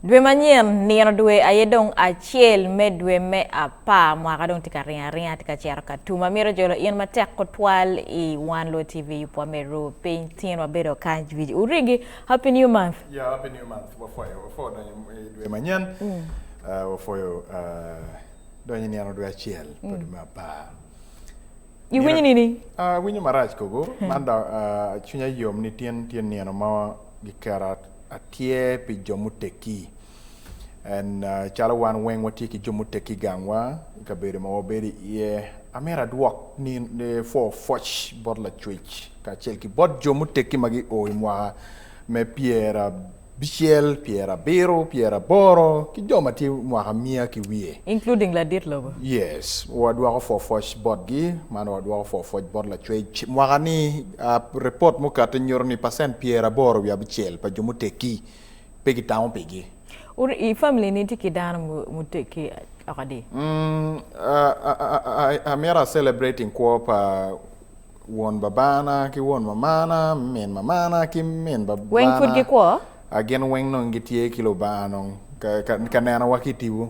Dwe manyen, nino dwe aye dong acel me dwe me apar mwaka dong tye ka ringo aringa tye ka cito ka tum. Amito jolo in matek tutwal i Wan Luo TV yubwa me Ruu Piny tin wabedo kany jwiji Urigi happy new month. Yeah, happy new month. Wapwoyo, wapwoyo donyo i dwe manyen. Uh, wapwoyo uh, donyo i nino dwe acel pa dwe me apar. Iwinyo nini? Uh, winyo marac kogo. Man dok uh, cwinya yom ni tin tye nino ma giketo atyer pi jo muteggi. And uh, calo wan weng watye ki jo muteggi i gangwa i kabedo ma wabedo iye, amito adwok ni pwo pwoc bot Lacwec kacel ki bot jo muteggi ma gio i mwaka me pyerabicel, pyerabiro, pyeraboro ki jo ma tye mwaka miya ki wiye. Including ladit lobo. Yes, wadwoko pwo pwoc botgi, man wadwoko pwo pwoc bot Lacwec. Mwaka ni uh, report mukati nyuto ni pacent 86 pa jo muteggi pe gitamo pigi. I family ni tye ki dano muteggi oko adi? Mm, uh, amito a celebrating kwo pa won babana ki won mamana, min mamana ki min babana. Weng pud gikwo? Gin weng nong gitye ki Lubanga nong ka, ka, ka nenowa ki i tipo.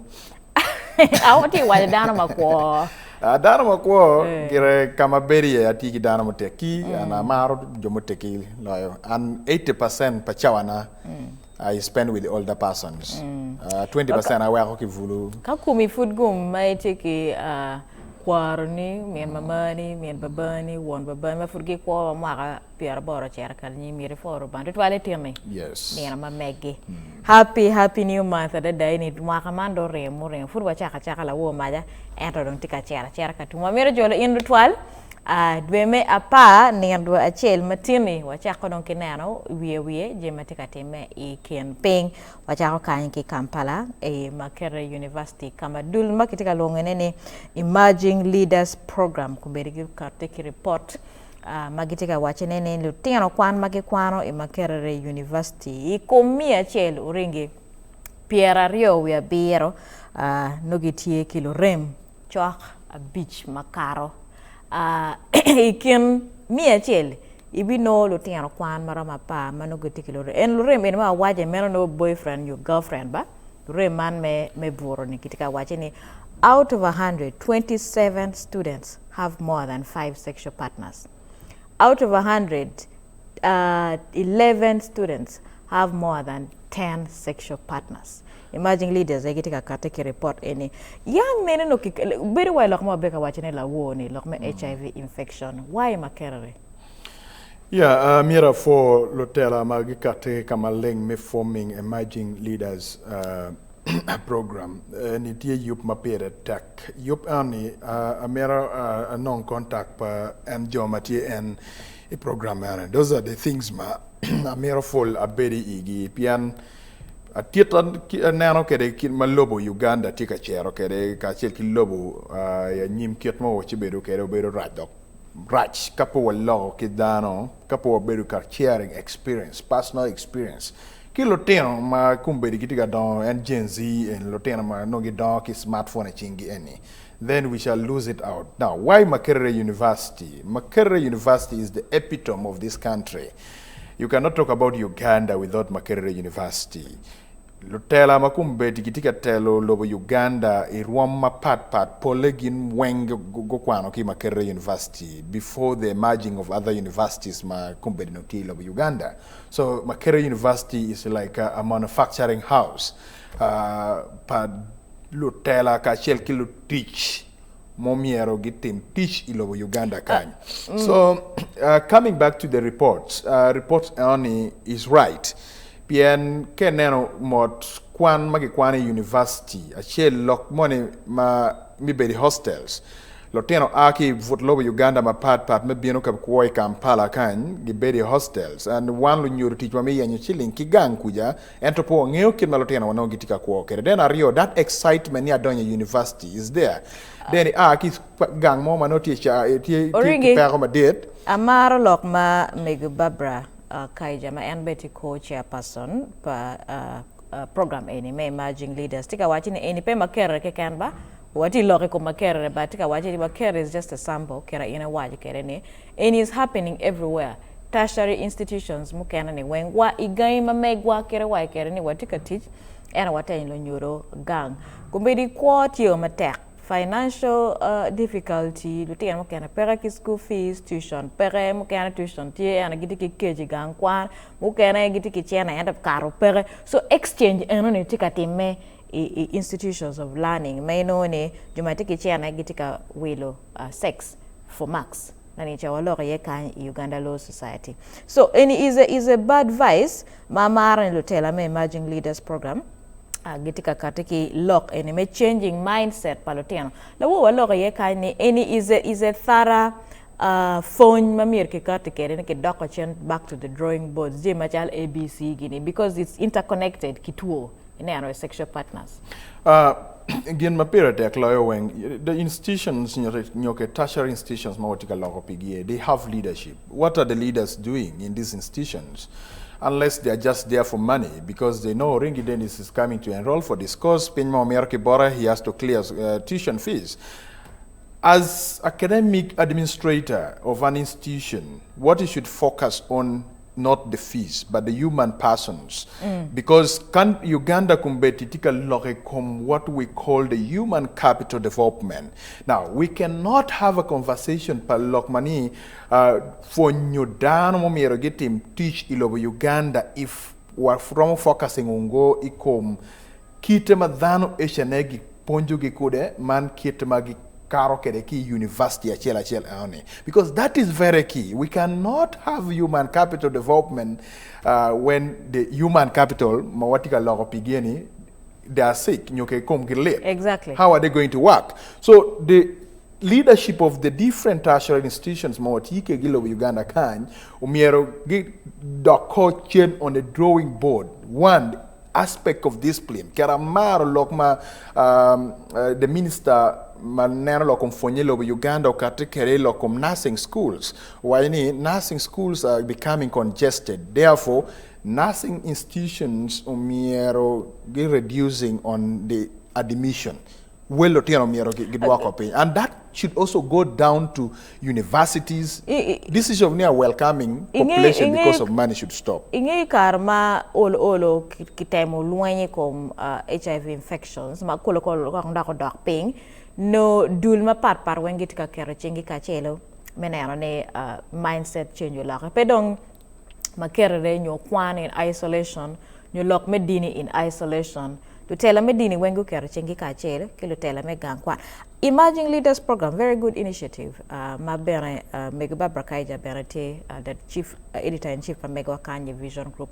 Awo tye waco dano makwo. Dano makwo gire ka ma bedo iye atye ki dano muteggi and amaro jo muteggi loyo and 80% pa cawana I spend with older persons. 20% aweko ki bulu. Ka komi pud gum ma itye ki kwaroni, min mamani, min babani, won babani ma pud gikwo ma mwaka pyeraboro ocito ka anyim myero ipwor Lubanga tutwal itini nino ma megi. Happy happy new month adada ini mwaka man dong oringo muringo pud wacako acaka lawor maca ento dong tye ka cito acita ka tum wamito jolo in tutwal dwe me apar nino dwe acel ma tini wacako dong ki neno wiye wiye jami ma tye ka timme i kin piny wacako kany ki Kampala i Makerere University ka ma dul ma kitye ka lwongone ni Emerging Leaders Program kombeddi gukati ki ripot ma gitye ka wacone ni lutino kwan ma gikwano i Makerere University i kom 100 oringi 27 nongo gitye ki lurem cok abic makato. I kin 100 ibinongo lutino kwan ma romo apar ma nongo gitye ki lurem. En lurem eni ma awaco meno nongo boyfriend nyo girlfriend ba lurem man me buto-ni kitye ka wacce ni out of 127 students have more than 5 sexual partners. Out of 111 students have more than 10 sexual partners. Emerging leaders aye gitye ka katte ki report eni. Yang nene no bedo wa i lok ma wabedo ka waco ne lawor ni lok me HIV infection. Why Makerere? Yeah, myero apwo lutela ma gikatte ka maleng me forming emerging leaders program. Eni tye yub ma pire tek. Yub eni amito anong contact pa en jo ma tye en i program eni. Those are the things ma amito pul abed i igi pien atita aneno kwede kit ma lobo Uganda tye ka cito kwede kacel ki lobo i anyim kit ma wacibedo kwede obedo rac dok rac ka pe waloko ki dano ka pe wabedo ka sharing experience, personal experience ki lutino ma kombeddi gitye ka dongo en Gen Z en lutino ma nongo gidongo ki smartphone i cinggi eni then we shall lose it out. Now why Makerere University? Makerere University is the epitome of this country. You cannot talk about Uganda without Makerere University. Lutela ma kombeddi gitye ka telo lobo Uganda i rwom mapat pat polle gin weng gukwano ki Makerere University before the emerging of other universities ma kombeddi nongo tye i lobo Uganda. So Makerere University is like a manufacturing house pa lutela kacel ki lutic ma omyero gitim tic i lobo Uganda kany. So coming back to the reports, reports enoni is right pien ka ineno mot kwan ma gikwano i university acel lok moni ma me bedo i hostels lutino a ki i but lobo Uganda mapat pat me bino ka kwo i Kampala kany gibedo i hostels and wan lunyodo ticwa me yenyo ciling ki gang kuca ento pe wangeyo kit ma lutino wa nongo gitye ka kwo kwede. Then aryo that excitement ni adonyo i university is there then ia ki gang mo ma nongo tye tye ki peko madit. Amaro lok ma mego Barbara Kaija ma en bene tye co-chairperson pa program eni me Emerging Leaders tye ka waco ni eni pe Makerere keken ba watye lok i kom Makerere but tye ka waco ni Makerere is just a sample kit ma in iwaco kwede ni eni is happening everywhere. tertiary institutions mukene ni weng wa i gangi ma megwa kite wa i kede ni watye ka tic ento watenyo lunyodo gang. Kombeddi kwo tye matek financial difficulty lutino mukene peke ki school fees, tuition peke mukene tuition tye ento gitye ki kec i gang kwan mukene gitye ki cene ento kato peke so exchange enoni tye ka timme i institutions of learning ma inongo ni jo ma tye ki cene gitye ka wilo sex for marks nani ca waloko iye kany i Uganda Law Society. So eni is a, is a bad vice ma amaro ni lutela me Emerging Leaders Program gitye ka kati ki lok eni me changing mindset pa lutino. Lawor waloko iye kany ni eni is a, is a thorough pwony ma myero kikati kwede ni kidoko cen back to the drawing boards jami macalo ABC gini because it's interconnected ki two ineno sexual partners. Gin ma pire tek loyo weng, the institutions nyo ke tertiary institutions ma watye ka loko pigi they have leadership. What are the leaders doing in these institutions? Unless they are just there for money because they know Ringi Dennis is coming to enroll for this course, piny ma omyero ki bote, he has to clear tuition fees. As academic administrator of an institution, what you should focus on not the fees but the human persons because kan Uganda kombeddi tye ka lok i kom what we call the human capital development. Now we cannot have a conversation pa lok ma ni pwonyo dano ma omyero gitim tic i lobo Uganda if waromo focusing ungo i kom Kite ma dhano ecane giponjogi kude man kit ma gikato kwede ki i university acel acel enoni because that is very key. We cannot have human capital development when the human capital ma watye ka loko pigi eni they are sick nyo ke komgi lit. Exactly. How are they going to work? So the leadership of the different tertiary institutions ma watye kwedgi i lobo Uganda kany omyero gidok ko cen on the drawing board. One, aspect of discipline kera amaro lok ma the minister ma neno lok kom pwonye i lobo Uganda okati kede i lok kom nursing schools owaco ni nursing schools are becoming congested therefore nursing institutions omyero gi reducing on the admission Wel lutino myero gidwoko piny and that should also go down to universities. This issue of ni a welcoming population because of money should stop. Inge i kare ma olo olo kitemo lweny i kom HIV infections ma kolo kolo kong dok odok piny, nongo dul mapat pat weng gitye ka keto cinggi kacelo me neno ni mindset change oloke. Pe dong ma kerere nyo kwan in isolation nyo lok me dini in isolation. Lutela me dini weng guketo cinggi kacel ki lutela me gang kwan. Emerging Leaders Program, very good initiative ma bene Mego Barbara Kaija bene tye the chief editor in chief pa megowa kany i Vision Group.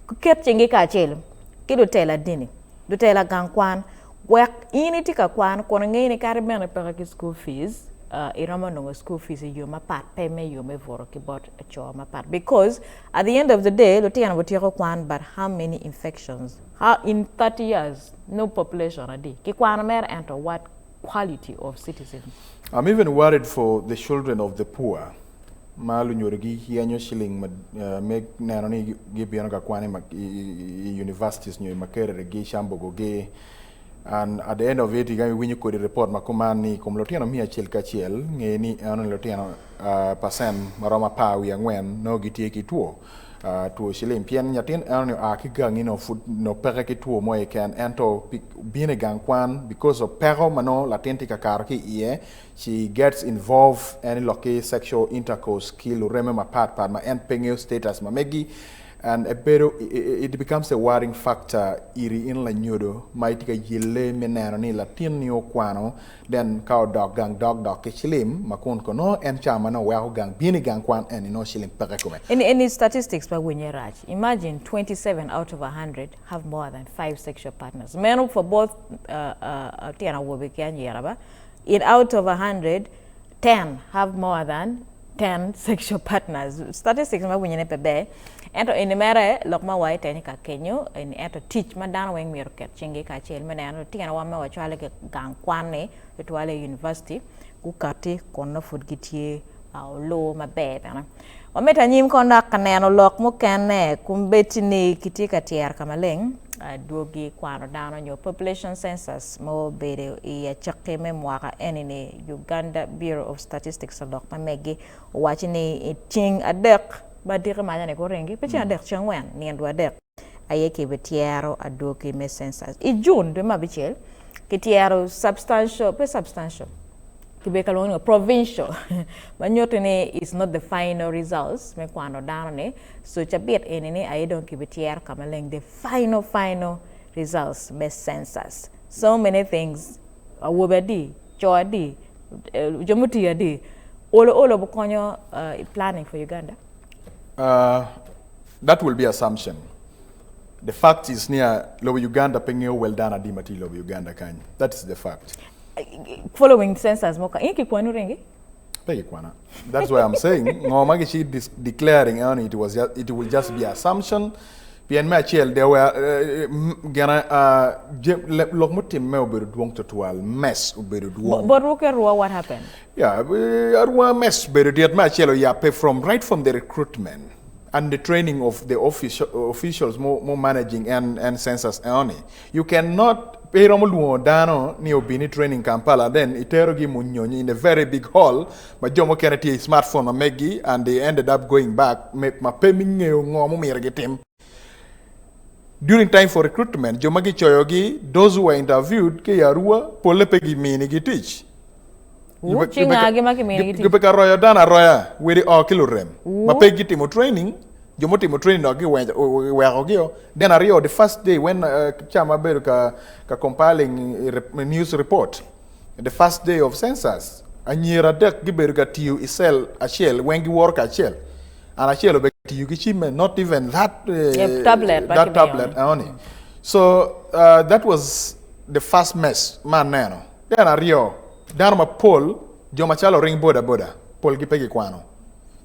Guket cinggi kacel ki lutela dini, lutela gang kwan wek in itye ka kwan kun ingeyo ni kadi bene peke ki school fees iromo nongo school fees i yo mapat pe me yo me buto ki bot co mapat because at the end of the day lutino gutyeko kwan but how many infections how in 30 years no population adi kikwano mere ento what quality of citizens. I'm even worried for the children of the poor ma lunyodogi yenyo ciling me neno ni gibino ka kwan i universities nyo i Makerere gi Kyambogo gi and at the end of it iwinyo kodi report ma kuman ni i kom lutino 100 ki acel nge ni eno ni lutino percent maromo 14 nongo gitye ki two two cilim pien nyatin eno ni oa ki gangi nongo pud nongo peke ki two mo keken ento bino i gang kwan because of peko ma nongo latin tye ka kato ki iye she gets involved en lok ki sexual intercourse ki lureme mapat pat ma en pe ngeyo status ma megi and ebedo it becomes a worrying factor iri in lanyodo ma itye ka yelle me neno ni latinni okwano then ka odok gang dok dok ki cilim ma kun kono en ca ma nongo weko gang bino i gang kwan eni nongo cilim peke i kome. Any statistics pa winye rac. Imagine 27 out of 100 have more than 5 sexual partners. Meno for both tyen awobe ki anyira ba. In out of 100, 10 have more than 10 sexual partners. Statistics ma winye ne pe ber. Ento eni mere lok ma wa itenyo ka kenyo eni ento tic ma dano weng myero oket cinggi kacel me neno lutino wa ma wacwalo ki gang kwan ni tutwale i university gukati kun nongo pud gitye olur maber bene. Wamito anyim kono dok ka neno lok mukene kombeddi ni kitye ka tyero ka maleng adwogi kwano dano nyo population census ma obedo i acakki me mwaka eni-ni Uganda Bureau of Statistics olok ma megi owaco ni i ceng adek. ma diki maca ni guringi pe ceng adek ceng angwen nino dwe adek aye kibityero adwogi me census. I June dwe me abicel kityero substantial pe substantial kibedo ka lwongo ni provincial ma nyuto ni it's not the final results me kwano dano ni so cabit eni ni aye dong kibityero ka maleng the final final results me census. So many things awobe adi, co adi, jo mutii adi, olo olo bukonyo i planning for Uganda? That will be assumption. The fact is niya lobo Uganda pe ngeyo wel dano adi ma tye i lobo Uganda kany. That is the fact. Following census mo ka, in kikwani ringi? Pe kikwana. That's why I'm saying ngo ma gici declaring eno ni it was just, it will just be assumption pien me acel there were gina lok mutimme obedo dwong tutwal mess obedo dwong. But look at what happened. Yeah, arwa mess obedo dit me acel oyabbe from right from the recruitment and the training of the officials mo managing en census eno ni you cannot Pe iromo lwongo dano ni obin i training Kampala then iterogi i Munyonyo in a very big hall ma jo mukene tye i smartphone ma meggi and they ended up going back ma pe mingeyo ngo mumito gitim. During time for recruitment jo ma gicoyogi those who were interviewed ki i Arua polle pe giminigi tic. Ci ngagi ma kiminigi tic? Gibe ka royo dano aroya wedi o ki lurem ma pe gitimo training. Jo mutimo training dok giwekogio. Then aryo, the first day when ca ma abedo ka compiling news report, the first day of census, anyira adek gibedo ka tiyo i cell acel, weng giwoto kacel. And acel obedo ka tiyo ki cimme, not even that that tablet enoni. So that was the first mess ma aneno. Then aryo, dano mapol, jo macalo oring boda boda, polgi pe gikwano.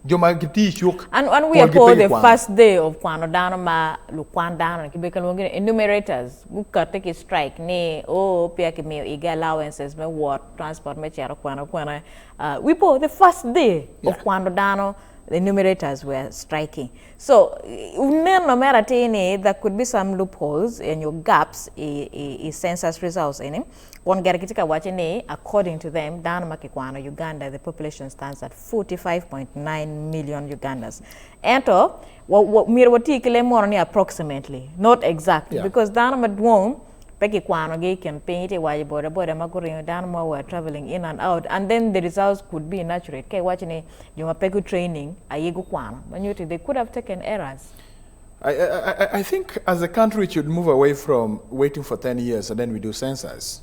Jo ma gitiyo i cuk And, and we polgi apo pe the gikwano. first day of kwano dano ma lukwan dano ni kibedo ka lwongi ni enumerators gukati ki strike ni oo peya kimiyo igi allowances me wot transport me cito kwena kwena uh, we po the first day of Yeah. kwano dano the enumerators were striking so neno mere atir ni there could be some loopholes nyo gaps i, i, i census results eni kun gire gitye ka wacce ni according to them dano ma kikwano Uganda the population stands at 45.9 million Ugandans. Ento, myero wati ki leb mono ni approximately, not exact, yeah. because dano madwong pe kikwanogi i kin piny iti waco boda boda ma guringo dano mo were traveling in and out and then the results could be inaccurate ka iwaco ni jo ma pe gu training aye gukwano ma nyuto they could have taken errors. I, I, I think as a country we should move away from waiting for 10 years and then we do census.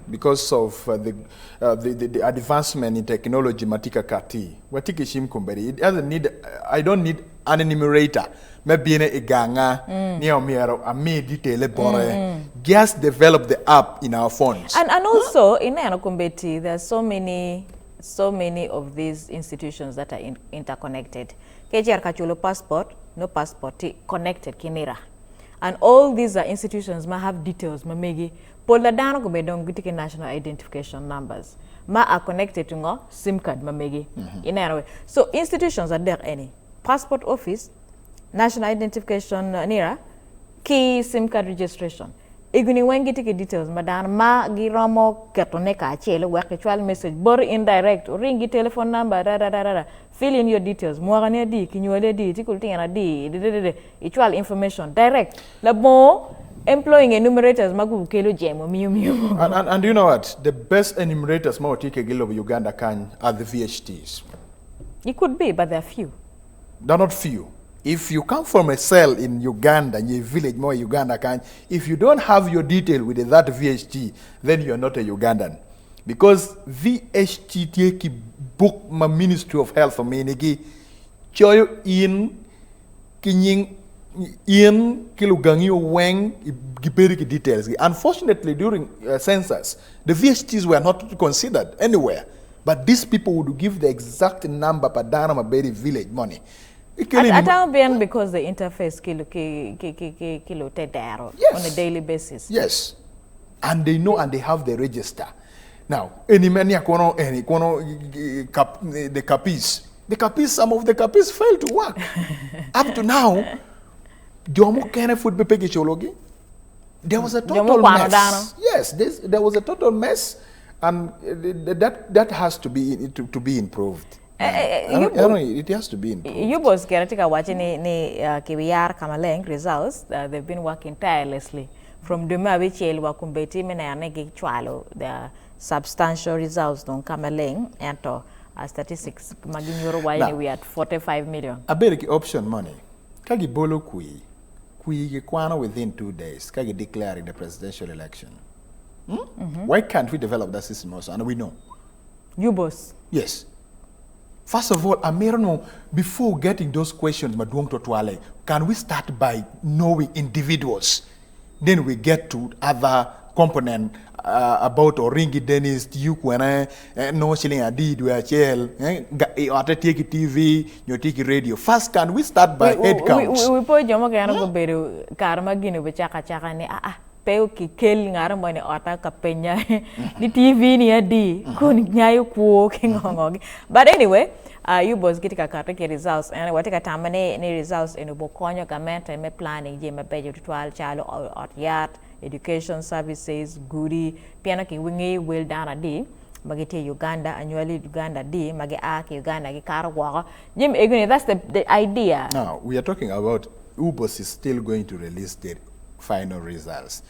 Because of the, the, the, the advancement in technology ma tye ka kati, watye ki cim kombeddi. It doesn't need, I don't need an enumerator me bino i ganga ni omyero ami detail bote. Just develop the app in our phones. And, and also, ineno kombeddi, there are so many, so many of these institutions that are in, interconnected. Ka icito ka culo passport, nongo passport tye connected ki NIRA. And all these are institutions ma have details ma megi. Pol pa dano kombeddi dong gitye ki national identification numbers ma are connected to ngo? Sim card ma megi. Ineno we? So institutions adek eni, passport office, national identification NIRA, ki sim card registration. Egoni weng gitye ki details ma dano ma giromo ketone kacel wek kicwal message boti in direct, oring ki telephone number dadadadada, fill in your details, mwaka ni adi, kinywali adi, itye ki lutino adi, dededede, icwal information direct labongo employing enumerators ma gukelo jemo miyo miyo mogo. And, and, and you know what? The best enumerators ma watye kwedgi i lobo Uganda kany are the VHTs. It could be, but they are few. They're not few. If you come from a cell in Uganda, nyo i village mo i Uganda kany, if you don't have your detail with that VHT, then you're not a Ugandan. Because VHT tye ki buk ma Ministry of Health ominigi, coyo in ki nying in ki lugangi weng gibedo ki details gi. Unfortunately during census the VHTs were not considered anywhere but these people would give the exact number pa dano ma bedo i village moni. Atamo bien because they interface ki lutedero on a daily basis. Yes. And they know and they have the register. Now, eni me niya kono eni kono the kapis. The kapis, some of the kapis fail to work. Up to now, jo mukene pud pe giculogi. There was a total mess. Yes, there was a total mess and that, that has to be, to, to be improved. It has to be improved. UBOS gire tye ka wacci ni ni kibiyaro ka maleng results they've been working tirelessly from dwe me abicel wa kombeddi me neno ni gicwalo the substantial results dong ka maleng ento statistics ma ginyuto waco ni we are at 45 million. Abedo ki option moni ka gibolo kwir, kwir gikwano within 2 days ka gi declaring the presidential election. Hmm? Why can't we develop that system also? And we know. UBOS. Yes. First of all, amito nongo before getting those questions madwong twatwale, can we start by knowing individuals? Then we get to other component uh, about Oringi Dennis tiyo kwene, eh, nongo ciling adi dwe acel, eh, i otte tye ki TV nyo tye ki radio. First, can we start by head counts? Wi po jo mukene gubedo kare ma gini obicako acaka ni ah ah pe kikel ngat mo ni otta ka penya ni TV ni adi kun nyayo kwo ki ngo ngo gi. But anyway, uh, UBOS gitye ka kato ki results ene watye ka tamo ni ni results eni obokonyo gamente me planning jami mabeco tutwal calo ot yat, education services, gudi, pien ki ngeyo wel dano adi ma gitye i Uganda, anywali Uganda adi ma gia ki Uganda gikato woko. Jami egi ni that's the, the idea. Now, we are talking about UBOS is still going to release the final results.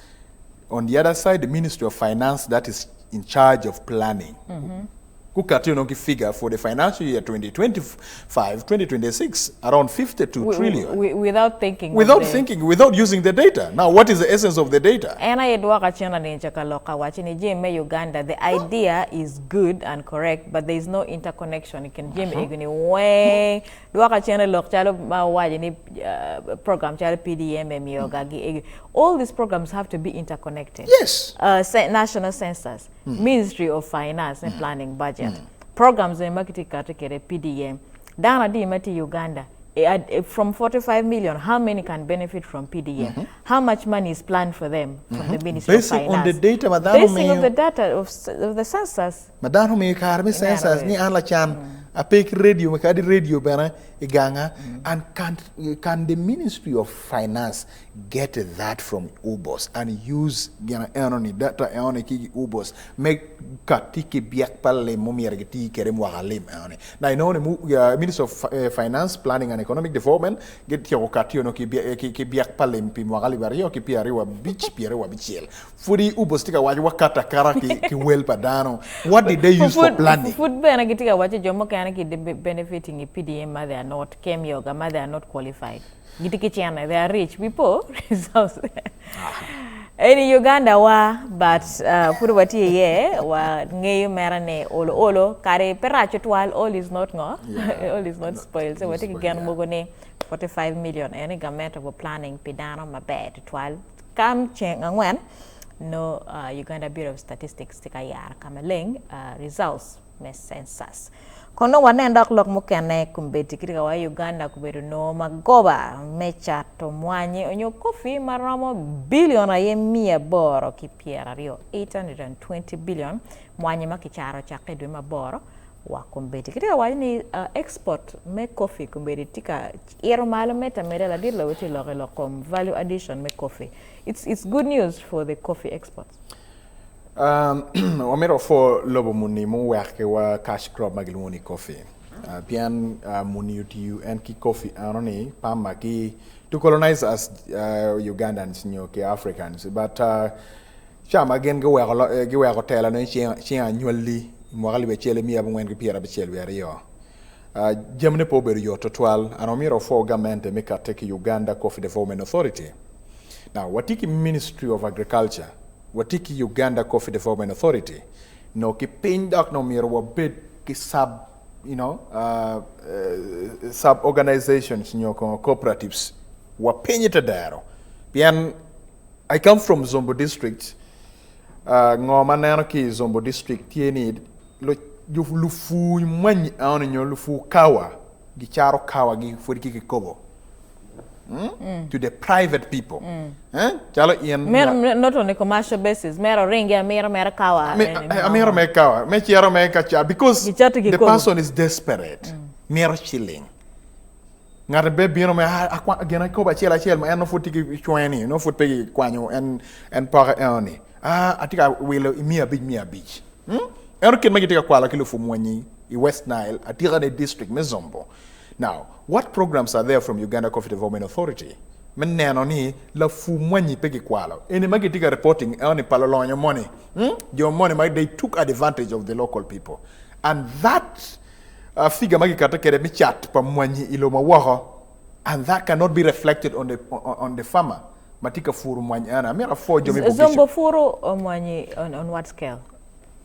On the other side, the Ministry of Finance that is in charge of planning. Gukati onongo ki figure for the financial year 2025, 2026, around 52 trillion. Without thinking. Without thinking, without using the data. Now, what is the essence of the data? En aye dwoka cen lanin ca ka lok ka waci ni jami me Uganda, the idea is good and correct, but there is no interconnection i kin jami egi ni weng. Dwoka cen i lok calo ma owaco ni program calo PDM, Emyoga gi egi. All these programs have to be interconnected. Yes. National census, Ministry of Finance me planning budget. Programs eni ma kitye ka kati kwede PDM. Dano adi ma tye i Uganda? From 45 million, how many can benefit from PDM? How much money is planned for them from the Ministry of Basing Finance? on the data ma dano Basing on miyo. the data of, of the census. Ma dano omiyo i kare me census ni an lacan ape ki radio kadi radio bene i ganga and can, can the ministry of finance get that from UBOS and use gin eno ni data eno ni ki UBOS me kati ki byek pa lim mumyero giti kwede mwaka lim eno ni. Na inongo ni uh, ministry of uh, finance planning and economic development gityeko kati ono ki, ki, ki byek pa lim pi mwaka alip aryo ki 25 26 Pudi UBOS tye ka waco wakato akata ki wel pa dano. What did they use for planning? Pud bene gitye ka waco jo mukene ki benefiting i PDM ma they are not, Kemyoga ma they are not qualified. Gitye ki cene, they are rich, we poor. Eni Uganda wa, but pud watye iye, wa ngeyo mere ni olo olo, kadi pe rac tutwal, all is not ngo, all is not spoiled. So watye ki gen mogo ni 45 million eni gamente obo planning pi dano maber tutwal. Kam ceng angwen nongo Uganda Bureau of Statistics tye ka yaro ka maleng results me census. Kono dong wanen dok lok mukene kombeddi kitye ka waco Uganda gubedo nongo magoba me cato mwanyi onyo kofi ma romo billion aye 820, 820 billion, mwanyi ma kicato cakke i dwe me aboro wa kombeddi. Kitye ka waco ni export me kofi kombeddi tye ka ito malo medde ameda ladit lobo tye lok i lok kom value addition me coffee. It's, it's good news for the coffee exports. Um, wamito wapwo lobo muni muwek ki wa cash crop ma gilwongo ni coffee. Uh, pien uh, muni otiyo en ki coffee eno ni pama ki to colonize us uh, Ugandans nyo ki Africans but uh, ca ma gin giweko giweko tela nongo ceng anywalli i mwaka 1962 Jamine pe obedo yot tutwal and omyero wapwo gamente me katte ki Uganda Coffee Development Authority. Now, watye ki Ministry of Agriculture, watye ki Uganda Coffee Development Authority, no ki piny dok no myero wabed ki sub, you know, uh, uh, sub organizations nyo cooperatives wa piny ite dero. Pien I come from Zombo district, uh, ngo ma aneno ki i Zombo district tye ni Lupur mwanyi eno nyo lupur kawa gicato kawagi pwod ki kikopo to the private people calo in Not on a commercial basis mere oringi amito mere kawa amito mere kawa me cito mere ka cat because the person is desperate mito ciling ngat be bino me gin kikopo acel acel ma en nongo pwod tye ki cwenge ni nongo pwod pe kikwanyo en poke eno ni atye ka wilo miya abic miya abic. Ento kit ma gitye ka kwalo ki lupur mwanyi. i West Nile atika ne district me Zombo. Now, what programs are there from Uganda Coffee Development Authority me neno ni lapur mwanyi pe kikwalo? Eni ma gitye ka reporting eno ni pa lulonyo moni, hmm? Jo moni ma they took advantage of the local people. And that uh, figure ma gikato kwede me cat pa mwanyi i lobo ma woko and that cannot be reflected on the, on, on the farmer ma tye ka puro mwanyi eno. Amito apwo jo me Bugisu. Zombo puro mwanyi on, on what scale?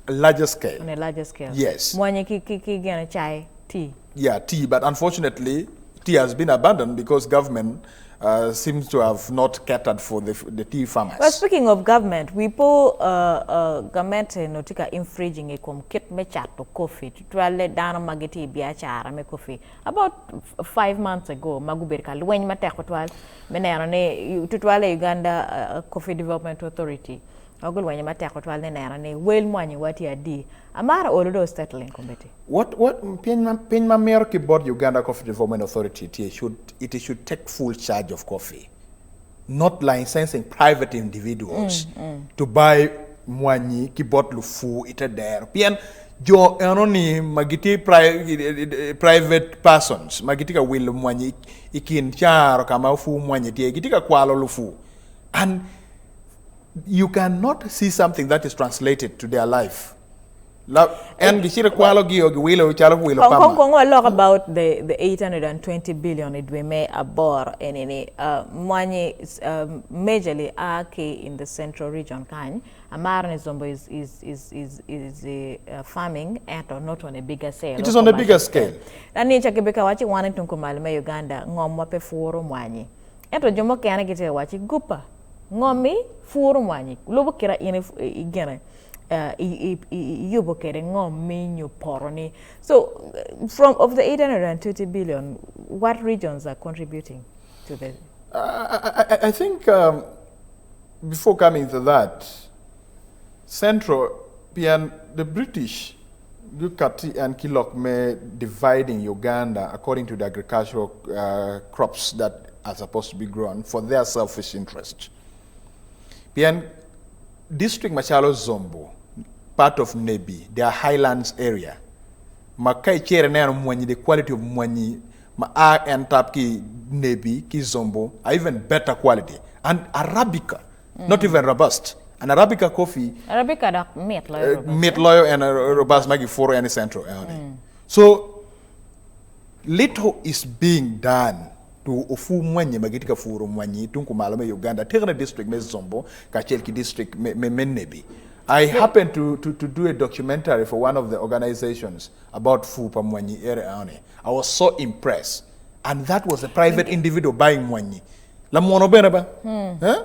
Larger scale. On a larger scale. Yes. Mwanyi ki, ki, ki gene cai, tea. Yeah, tea, but unfortunately, tea has been abandoned because government uh, seems to have not catered for the, the tea farmers. Well, speaking of government, we po uh, uh, gamente no tye ka infringing i kom kit me cato coffee, tutwalle dano ma gitye i biacara me coffee. About 5 months ago, ma gubedo ka lweny matek tutwal me neno ni tutwalle Uganda Coffee Development Authority ma gulwenyo matek tutwal ni neno ni wel mwanyi wa tye adi. Amaro olo do settling kombeddi. What, piny ma mito ki bot Uganda Coffee Development Authority tye should, it should take full charge of coffee, not licensing private individuals to buy mwanyi ki bot lufu ite dero. Pien jo eno ni ma gitye private persons ma gitye ka wilo mwanyi i kin caro ka ma ofu mwanyi tye, gitye ka kwalo lufu. And you cannot see something that is translated to their life. La, en gicito kwalo gio giwilo calo wilo Kong pama. kong kong walok about the 820 billion i dwe me aboro eni ni mwanyi majorly a ki in the central region kany. Amaro ni Zombo is farming ento not on a bigger scale. It is on a bigger scale. Lani ca kibe ka waci wan tung kumalo me Uganda ngom wa pe furo mwanyi. Ento jo mukene gitye ka waci gupa ngomi furo mwanyi lubo kira in i gine iyubo kwede ngom-mi nyo poto-ni. So from of the 820 billion, what regions are contributing to the... I think before coming to that, Central, pien the British gukati and kilok me dividing Uganda according to the agricultural crops that are supposed to be grown for their selfish interest. Pien district macalo Zombo, part of Nebbi, their highlands area, ma ka icito ineno mwanyi, the quality of mwanyi ma a en tap ki Nebbi ki Zombo are even better quality. And Arabica, not even robust. An Arabica coffee Arabica dok mit loyo robust. Mit loyo en robust ma gipuro en i central eni. So little is being done to ofu mwanyi ma gitye ka puro mwanyi tung kumalo me Uganda, tekne district me Zombo kacel ki district me Nebbi. I happened to do a documentary for one of the organizations about pur pa mwanyi area eni. I was so impressed. And that was a private individual buying mwanyi. Lamwono bene ba? Eh?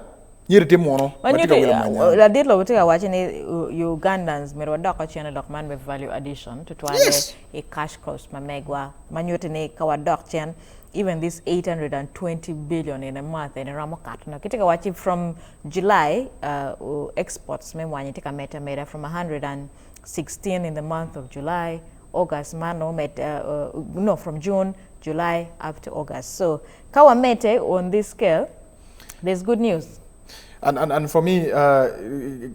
Nyiri tye mwono ma tye ka wilo mwanyi eni. Ladit lobo tye ka waco ni Ugandans myero wadok cen i lok man me value addition tutwalle i cash crops ma megwa ma nyuto ni ka wadok cen even this 820 billion in a month eni romo kato. Kitye ka waco from July exports me mwanyi tye ka medde ameda from 116 in the month of July, August man omed, no from June, July up to August. So ka wamedde on this scale, there's good news. And for me,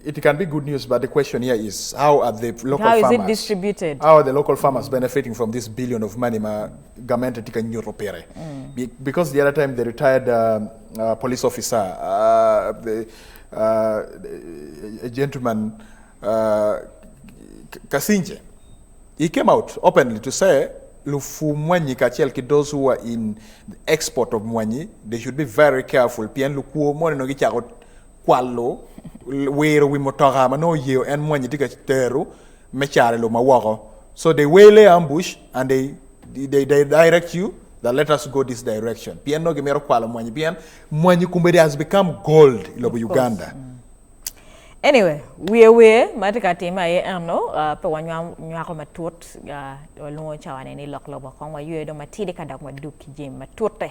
it can be good news, but the question here is how are the local How is farmers it distributed? How are the local farmers benefiting from this billion of money ma gamente tye ka nyuto pire? Because the other time the retired police officer, a gentleman, Kasinje, he came out openly to say lufu mwanyi kacel ki those who are in the export of mwanyi, they should be very careful pien lukwo moni no gicako kwalo wiro wi mutoka ma nongo yeo en mwanyi tye ka tero me caro i lobo ma woko. So they waylay ambush and they direct you that let us go this direction pien nongo gimito kwalo mwanyi pien mwanyi kombeddi has become gold i lobo Uganda. Anyway, wiye wiye ma tye ka time aye eno pe wanywako matut walwongo cawa ni lok lobo kong waywe dong matidi ka dok wadug ki jami matute.